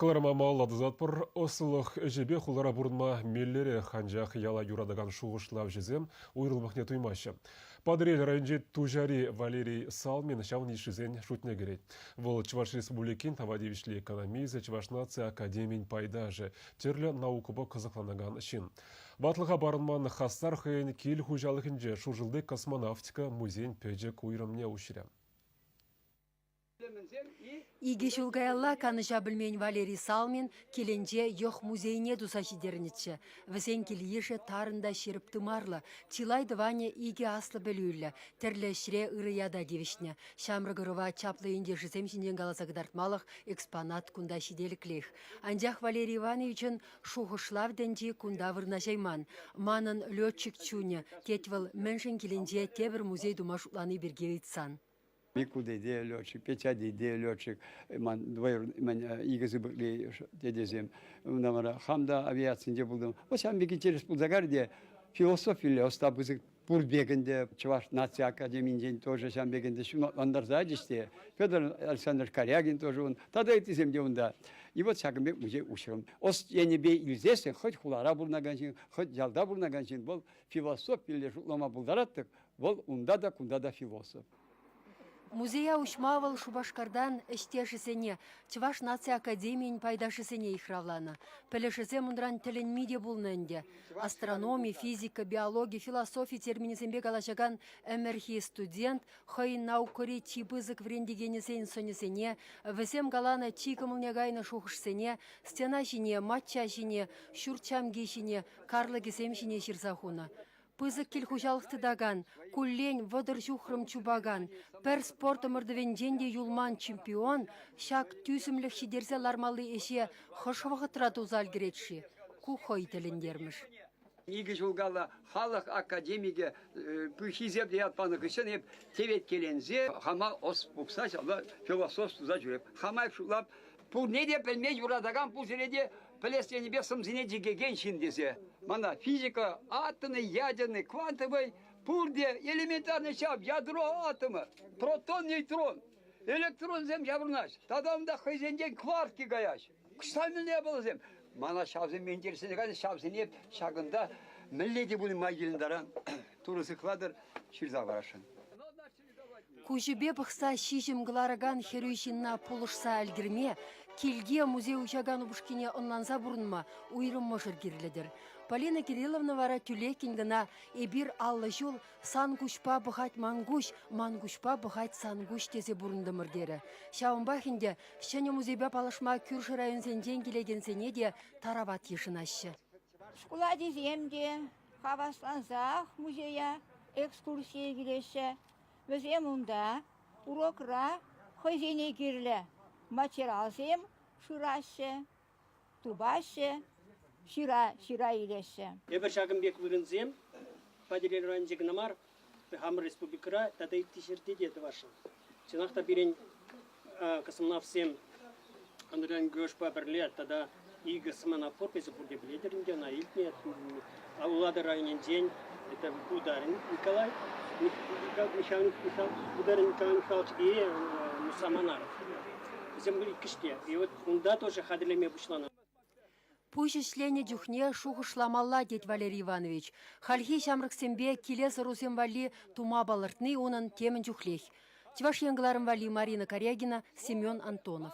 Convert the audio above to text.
Кӑларӑма малалла тӑсатпӑр. Ӑслӑлӑх ӗҫӗпе хулара пурӑнма меллӗрех, анчах яла юратакан шухӑшлавҫӑсем уйрӑлӑхне туймаҫҫӗ. Патӑрьел районӗнчи Туҫари Валерий Салмин ҫавӑн йышшисен шутне кӗрет. Вӑл Чӑваш Республикин тава тивӗҫлӗ экономисчӗ, Чӑваш наци академийӗн пайташӗ, тӗрлӗ наукӑпа кӑсӑкланакан ҫын. Ватлӑха парӑнман хастар хӑйӗн кил хуҫалӑхӗнче Шуршӑлти космонавтика музейӗн пӗчӗк уйрӑмне уҫрӗ. Икӗ ҫул каялла канӑҫа пӗлмен Валерий Салмин килӗнче йӑх музейне туса ҫитернӗччӗ. Вӗсен кил-йышӗ тарӑн та ҫирӗп тымарлӑ, чылай тӑванӗ икӗ аслӑ пӗлӳллӗ, тӗрлӗ ӗҫре ырӑ ята тивӗҫнӗ. Ҫамрӑк ӑрӑва чаплӑ ентешӗсем ҫинчен каласа кӑтартмалӑх экспонат кунта ҫителӗклех. Анчах Валерий Ивановичӑн шухӑшлав тӗнчи кунта вырнаҫайман. Манӑн летчик чунӗ, тет вӑл мӗншӗн килӗнче тепӗр музей тума шутлани пирки ыйтсан. Микул тете летчик, Петя тете летчик, ман двоюродный икӗ сыпӑкли тетесем. Унта вара хам та авиацинче пултӑм. Вот ҫавӑн пек интерес пулса кайрӗ те философилле ӑста пысӑк пур пек ӗнтӗ Чӑваш наци академинчен тоже ҫавӑн пек ӗнтӗ ҫунатлантарса ячӗҫ те. Федор Александрович Корягин тоже ун, тата ыттисем те унта. И вот ҫакӑн пек музей уҫрӑм. Ӑс енӗпе илсессӗн хӑть хулара пурӑнакан ҫын, хӑть ялта пурӑнакан ҫын вӑл философилле шутлама пултарать-тӑк, Вӑл унта та, кунта та философ. Музея уҫма вӑл Шупашкартан ӗҫтешӗсене, Чӑваш наци академийӗн пайташӗсене йыхравланӑ. Пӗлӗшӗсем унран тӗлӗнми те пулнӑ ӗнтӗ. Астрономи, физика, биологи, философи терминӗсемпе калаҫакан ӗмӗрхи студент хӑйӗн наукӑри чи пысӑк вӗрентекенӗсен сӑнӗсене, вӗсем каланӑ чи кӑмӑлне кайнӑ шухӑшсене стена ҫине, мачча ҫине, ҫурт ҫамки ҫине, карлӑкӗсем ҫине ҫырса хунӑ. Пысӑк кил-хуҫалӑх тытакан, куллен 30 ҫухрӑм чупакан, пӗр спорт ӑмӑртӑвӗнчен те юлман чемпион ҫак тӳсӗмлӗх ҫитерсе лармалли ӗҫе хӑш вӑхӑтра туса ӗлкӗрет-ши? Ку хӑй тӗлӗнтермӗш. Икӗ ҫул калла халӑх академикӗ хисеплӗ ят панӑ хыҫҫӑн эп теветкеленсе хама ӑс пухса ҫапла философ туса ҫӳреп. Хама эп шутлап, пурне те пӗлме юратакан пур ҫӗре те пӗлес тенипе сӑмсине чикекен ҫын тесе. Мана физика, атомный, ядерный, квантовый пурте элементарный ҫав ядро атомӗ, протон, нейтрон, электронсем ҫаврӑнаҫ. Тата унта хӑйсенчен кварки каяҫ. Кӑҫал мӗнле япаласем? Мана ҫавсем интересленсе кайнӑ, ҫавсене ҫакӑнта мӗнле те пулин май килнӗ таран Турӑ сыхлатӑр, ҫырса парасшӑн. Куҫӗпе пӑхса ҫиҫӗм кӑларакан хӗрӳ ҫынна пулӑшса ӗлкӗрме, килте музей уҫакан упӑшкине ӑнланса пурӑнма уйрӑм мӑшӑр кирлӗ-тӗр. Полина Кирилловна вара тӳлеккӗн кӑна «Эпир 50 ҫул сан куҫпа пӑхать ман куҫ, ман куҫпа пӑхать сан куҫ» тесе пурӑнтӑмӑр терӗ. Ҫавӑнпах ӗнтӗ ҫӗнӗ музейпе паллашма кӳршӗ районсенчен килекенсене те тарават йышӑнаҫҫӗ. Шкул ачисем те хаваслансах музея экскурсие килеҫҫӗ. Вӗсем унта урокра хӑйсене кирлӗ материалсем шыраҫҫӗ, тупаҫҫӗ, ҫыра-ҫыра илеҫҫӗ. Эпир ҫакӑн пек вырӑнсем Патӑрьел районӗнче кӑна мар, хамӑр республикӑра тата ытти ҫӗрте те тӑвасшӑн. Чӑнах та пирӗн космонавтсем Андриян Григорьевичпа пӗрле тата икӗ космонавт пур, эсӗ пурте пӗлетӗр ӗнтӗ, ӑна илтнӗ. Улатӑр районӗнчен это Бударин Николай, Бударин Николай Михайлович и Муса Манаров. Вӗсем иккӗш те. И вот унта тоже хатӗрлеме пуҫланӑ. Пуҫ ӗҫленӗ чухне шухӑшламалла, тет Валерий Иванович. Хальхи ҫамрӑксемпе килес ӑрусем валли тума палӑртни унӑн темӗн чухлех. Чӑваш Ен кӑларӑм валли Марина Карягина, Семен Антонов.